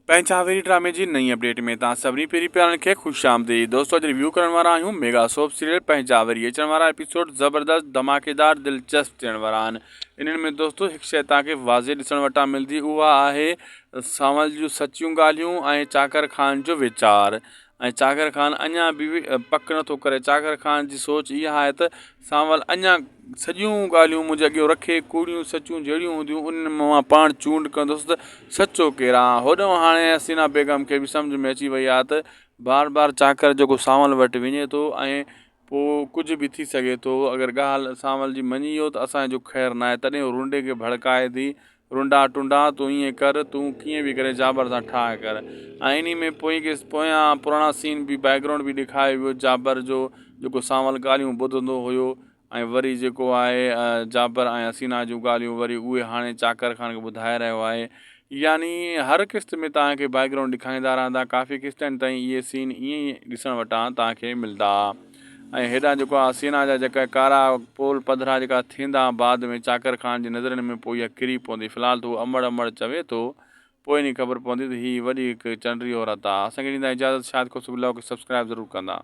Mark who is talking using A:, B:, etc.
A: پنهنجا حويلي ڊرامي جي نئين اپڊيٽ ۾ توهان سڀني پيري پيارن کي خوش آمديد دوستو اڄ ريويو ڪرڻ وارا آهيون ميگا سوپ سيريل پنهنجا وري اچڻ وارا ايپيسوڊ زبردست ڌماڪيدار دلچسپ ٿيڻ وارا آهن انهن ۾ دوستو هڪ شيء توهان کي واضح ڏسڻ وٽان ملندي اها آهي سانول جون سچيون ڳالهيون ۽ چاڪر خان جو ويچار ۽ چاڪر خان اڃا به پڪ نٿو ڪري. چاڪر خان جي سوچ اها آهي ته سانول اڃا سڄيون ڳالهيون منهنجي اڳيان رکي، ڪوڙيون سچيون جهڙيون هونديون انهن مان مان پاڻ چونڊ ڪندس ته سچو ڪير آهي. هوڏانهن هاڻي حسينا بيگم کي به سمجهه ۾ اچي وئي آهي ته بار بار چاڪر جيڪو سانول وٽ وڃي ٿو ۽ پوء ڪجهه به ٿي سگهي ٿو. اگر ڳالهه سانول جي مڃي ويو ته اسان جو خير ناهي. تڏهن هو رنڊي کي ڀڙڪائي ٿي رنڊا ٽنڊا تون ائين ڪر تون ڪيئن به ڪري جابر سان ٺاهه ڪر ۽ انهي ۾ پوئين قسط پويان پراڻا سين به بيڪ گرائونڊ به ڏيکاريو ويو جابر جو جيڪو سانول ڳالهيون ٻڌندو هيو ۽ وري جيڪو آهي جابر ۽ حسينا جون ڳالهيون وري اهي هاڻي چاڪر خان کي ٻڌائي رهيو آهي يعني هر قسط ۾ توهان کي بيڪ گرائونڊ ڏيکاريندا رهندا ڪافي قسطن تائين اهي سين ائين ئي ڏسڻ وٽان توهان کي ملدا. ۽ هيڏانهن جيڪو آ حسينا جا جيڪا ڪارا پول پڌرا جيڪا ٿيندا بعد ۾ چاڪر خان جي نظرن ۾ پوء اها ڪري پوندي في الحال ته هو امڙ امڙ چوي ٿو پوء وڃي خبر پوندي ته هي وڏي هڪ چنڊري عورت آ اسان کي ڏيندا اجازت شاهد کوسو ولاگ کي سبسڪرائب ضرور ڪندا.